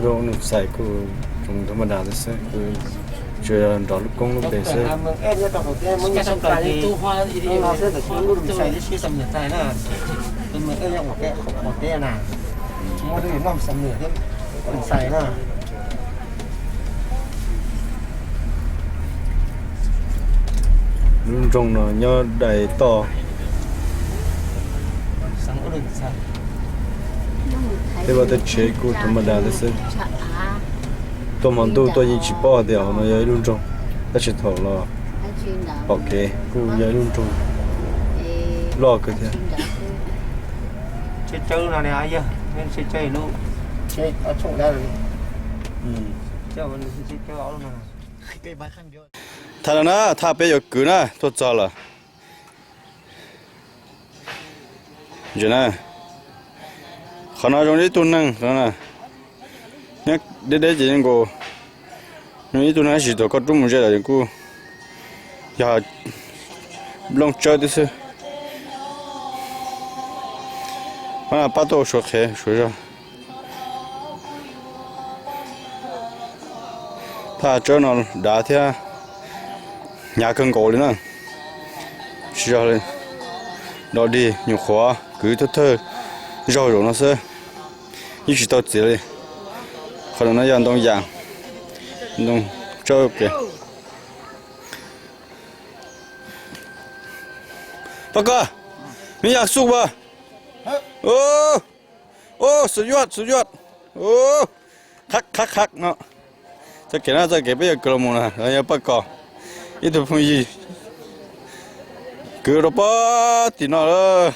Zoo nws txais kuj tsoom thab ma das xwb, kuj tsuas nrog lub koob lub npe xwb. Lub nroog no nyob dai toj. Tej vaj tej tsev kuj thab ma das xwb. Tuaj hmo ntuj tuaj yeej tsis paub tias hauv no yog ib lub nroog, tab sis thaum los pom kev kuj yog ib lub nroog loj kawg thiab. Thaj no na, thaj peb yuav kwv na, tuaj txog lawm. Qhov no zoo li ib tug neeg, nyob deb deb ces zoo nkaus zoo li ib tug neeg, tab sis thaum koj rub mus ze lawm kuj yog nplooj tsawb tib xwb. Pab tuaj suav qhev suav zog. Thaj tsawb no dav thiab hnyav kawg nkaus li na. Tsis zog li, dog dig nyuam qhuav kwv thawj thawj zaug zaum no xwb, yeej tsis tau txiav li. Qhov no yog ntoo yam, ntoo tsawb. Pab Kos, meb yog xub pas. Ub, ub, xub yuaj, xub yuaj. Ub, qhab qhab qhab no. Txoj kev no, txoj kev peb yuav kwv los mus na, yog Paj Kos ib tug phooj ywg kwv rau pem tim no lawm.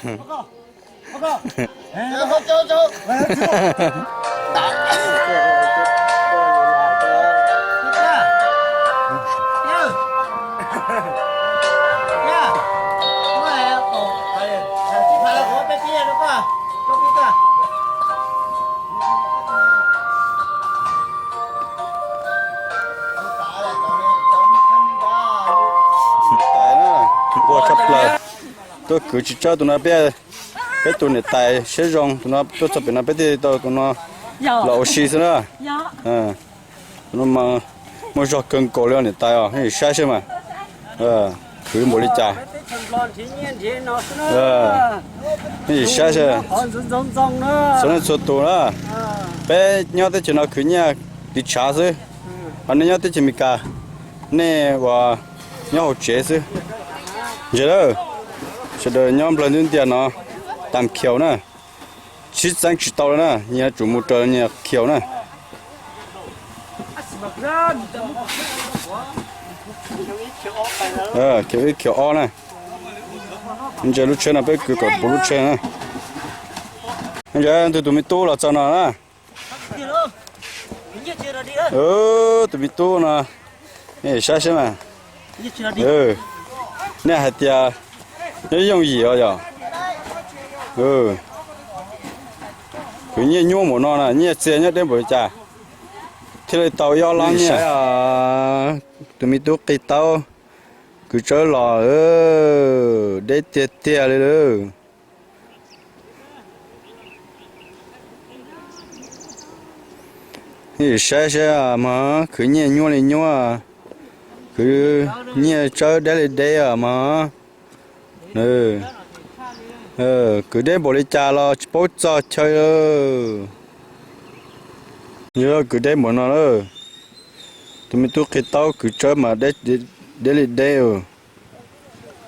Ua tshaj plaws, tuaj kwv tsis tsawb tus no peb, peb tus niam tais siab zoo, tus no tuaj txog pem no peb thiaj tau tus no los ua si xwb na. Tus no muaj zog kawg nkaus li niam tais os, nej saib saib mas, khwv npaum li cas. Nej saib saib, txhua leej txhua tus na, peb nyob teb chaws no khwv nyiaj tiv tshav xwb, ho nej nyob teb chaws Amelikas, nej uas nyob hauv tsev xwb. Ntsia lawm, sawv daws nyob nplawg ntiaj teb no tas khiaus na, sib txeeb tsis tau lawm na, nyias yuav tsum mus raws nyias khiaus na. Khiaus ib khiaus ob na. Ntsia lub tsheb no peb kwv kom puv lub tsheb na. Ntsia tus, tus me tub los txog no na. Tus me tub no, saib saib mas. Nej hais tias nyob yooj yim os yom. Khwv nyiaj nyuaj npaum no na, nyiaj txiag nyob deb npaum li cas thiaj li tau ib ob lab nyiaj. Tus me tub qi taub kwv tsawb los, deb tiag tiag li lawm. Nej saib saib mas, khwv nyiaj nyuaj li nyuaj, khwv nyiaj tsawb deb li deb mas. Kwv deb npaum li cas los tsis paub txog chaw. Yog kwv deb npaum no lawm, tus me tub qi taub kwv tsawb mas deb li deb.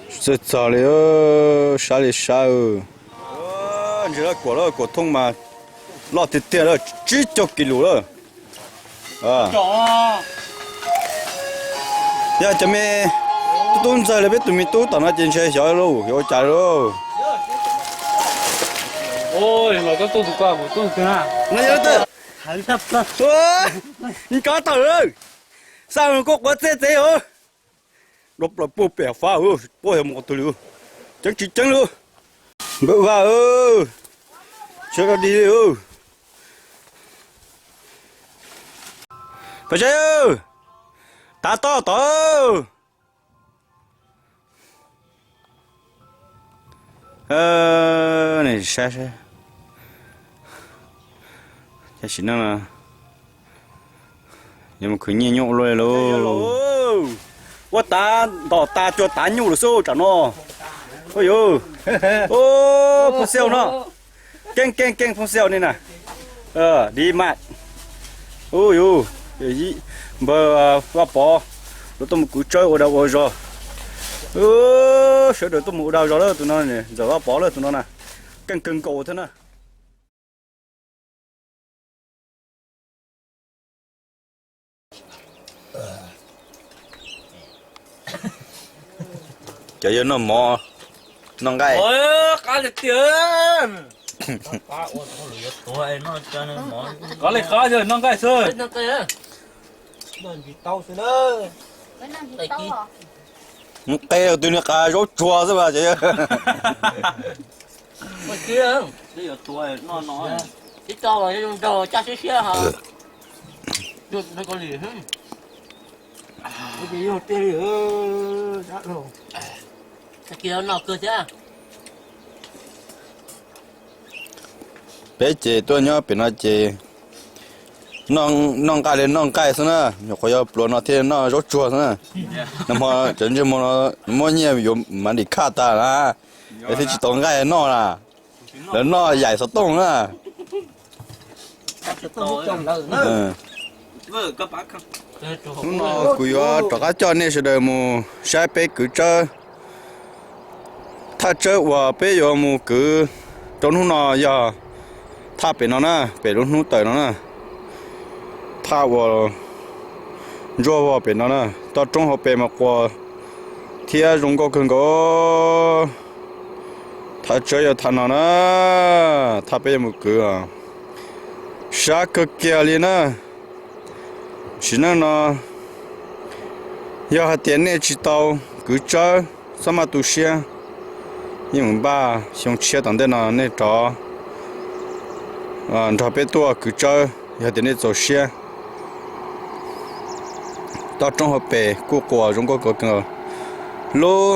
Txawj txog li, sab li sab. Ntsia lawm, kuam lawm, kuam thooj mas loj tiag tiag lawm, tsib caug kis lus lawm. Yog cov me tub tub ntxawg li peb tus me tub tom no ces ntshe xyov lauj, yuav ua cas lauj. Nco tawm lawm, xa koj quav txej txev os. Dua plaws puag pem fab, puag yog mus qhov twg li, ceeb tsis ceeb li. Npawg Vaj, tsis dog dig li. Pab Tsaib, tav toj tod. Nej saib saib, sim neej no Yuav mus khwv nyiaj nyuj ua luaj li lauj. Ua tas ntom tas cuag tav nyuj lawm xwb tsam no. Ua yus, phooj xiab no, keej keej keej phooj xiab ne na. Di mas, ua yus, npawg Vaj Pov, lawv tuaj mus kwv tsawb ua dag ua zog. Sawv daws tuaj mus ua dag zog lawm tus no, ntxawm Vaj Pov lawm tus no na, keej kawg nkaus thiab na. Cov yawg noj mov noj nqaij. Qab li qab yawg noj nqaij xwb. Nqe twg niag qas zaub tsuag xwb mas cov yawg. Peb ces tuaj nyob pem no ces noj nqaij li noj nqaij xwb na, nyuam qhuav yog pluas no thiaj noj zaub tsuag xwb na. Nag hmo cov ntsej muag no muab nyiaj yuav mav dim khaj tas na, es thiaj tsis tau nqaij noj na. Lawv noj yaim xov tooj na. Hnub no kuv yuav rov qab coj nej sawv daws mus saib peb kwv tsawb. Thaj tsawb uas peb yuav mus kwv rau hnub no yog thaj pem no na, pem lub hnub tawm no na. Thaj uas ntsuab vog pem no na, toj roob hauv pes mas quas thiab zoo nkauj kawg nkaus. Thaj tsawb yog thaj no na, thaj peb yuav mus kwv. Sab kawg kiag li na. Sim neej no yog hais tias nej tsis tau kwv tsawb, txhob maj tu siab. Yeej npaj xyoo tshiab tom ntej no nej rov nrog peb tuaj kwv tsawb yog tias nej txaus siab. Toj roob hauv pes kuj quas zoo nkauj kawg nkaus. Lub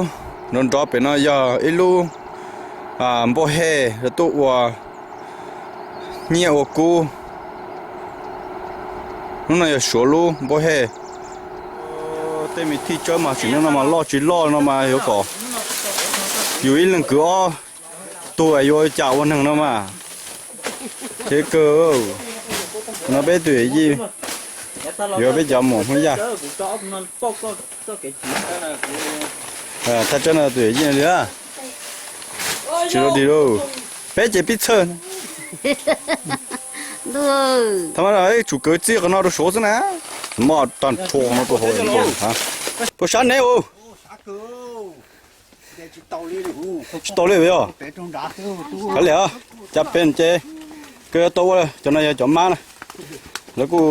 nrov nrov pem no yog ib lub npauj hej lawv tuaj ua nyiaj ua kub. Hnub no yog Suav lub npauj hej. Tej me thij tsawb mas tsim neej no mas loj tsis loj no mas yuav kom yus ib leeg kwv ob tug es yuav cas ua neeg no mas. Thiab kawg no peb tus yawm yij yuav peb cov muam Hmoob Yaj. Thaj tsawb no tus yawm yij li, tsis rau dig lauj. Peb ces pib txhawj. Thaum ib tsum kwv txij qhov no rau Suav xwb na. Moj tag rhuav no rau hauv. Puas sab neb u? Tsis tau li yog. Kav liam, cas pem ces kawg yuav tau ua, cov no yog cov mab na. Lawv kuj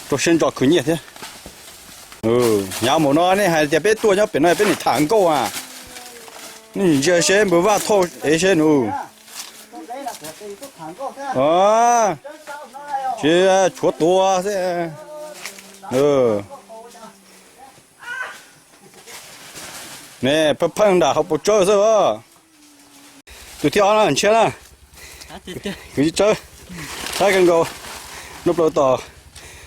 rau siab ntso khwv nyiaj thiab. Hnyav mus no nej hais tias peb tuaj nyob pem no peb nim tham nkauj a. Nej ntsia seb npawg Vaj Thauj ev seb nws. Tsis tshuav tuav xwb. Ne pheej pheej nram hauv paus tsawb xwb os. Tus thib ob na ntshiab na. Kwv tij tsawb, saib kawg nkaus, noj plaws tom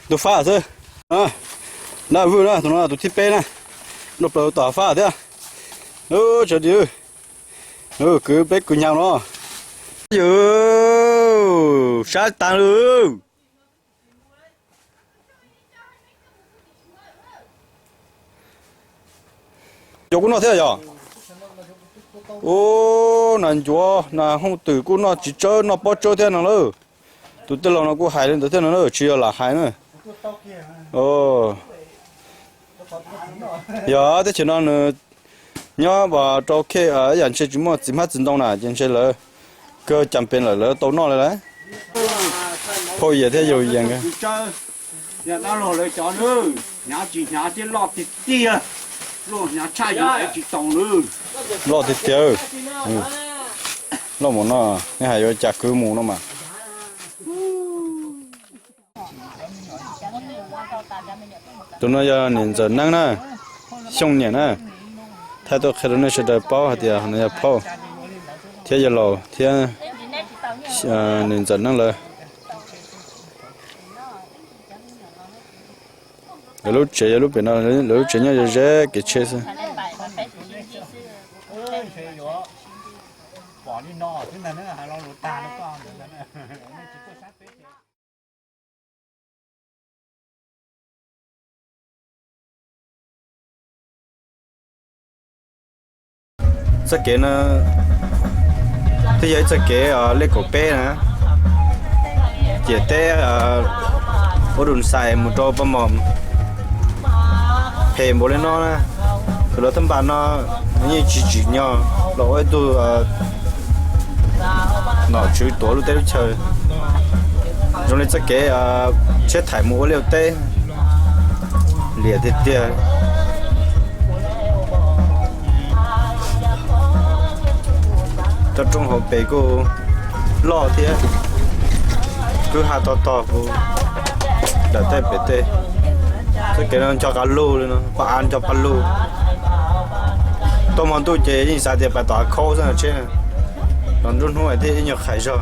tus fab xwb. Dab Vwj na, tus no tus thib peb na, noj plaws tom fab thiab. Tsawv dis, kwv peb kwv hnyav no. Yus sab tas lawm. Ncuav kuj noj thiab yog? Ub, nas ncuav nas hooj twm kuj noj tsis tsawb, noj pob tsawb thiab no lawm. Tus tij laug no kuj hais li ntawd thiab no na, tsis yog lam hais na. Yog teb chaws no nws nyob rau khej ib yam ntshe tsis muaj txiv hmab txiv ntoo na ces ntshe lawv kawg cas pes lawm lawv tau noj li lawm. Phauj Yias thiab yawg Yias nkawd. Yog dab laug lawv cov nws hnyav tsis hnyav thiab loj tiag tiag, loj hnyav tshaj yus ev tsis taus nws. Loj tiag tiag. Loj mus no, nej hais yuav cas kwv mus no mas. Tus no yog niam ntxawm Neeb na, Xyooj niam na. Thaij tuaj qhia rau nej sawv daws paub hais tias no yog phauj thiab yawg laus thiab niam ntxawm Neeb lawv. Lawv lub tsev yog lub pem no, lawv lub tsev nyob ze ze kev tsheb xwb. Txoj kev no twb yog ib txoj kev lej kaum peb na, ciam teb ua dum xais mus rau pab mom phem npaum li no na. Tus lawv thab npas no yeej tsis tsim nyog los ua ib tug nom tswv tuav lub teb lub chaw. Zoo li txoj kev tsheb thaim mus ua liaj ua teb, liam tiag tiag. Toj roob hauv pes kuj loj thiab, kwj ha tog tog puv dam tej pem tej. Txoj kev no ncho qab lug li no, paj av ncho paj lug. Tuaj hmo ntuj ces yeej xav tias pais tom av khaub xwb tsheb, los nruab hnub thiaj ib nyuag qhais zog.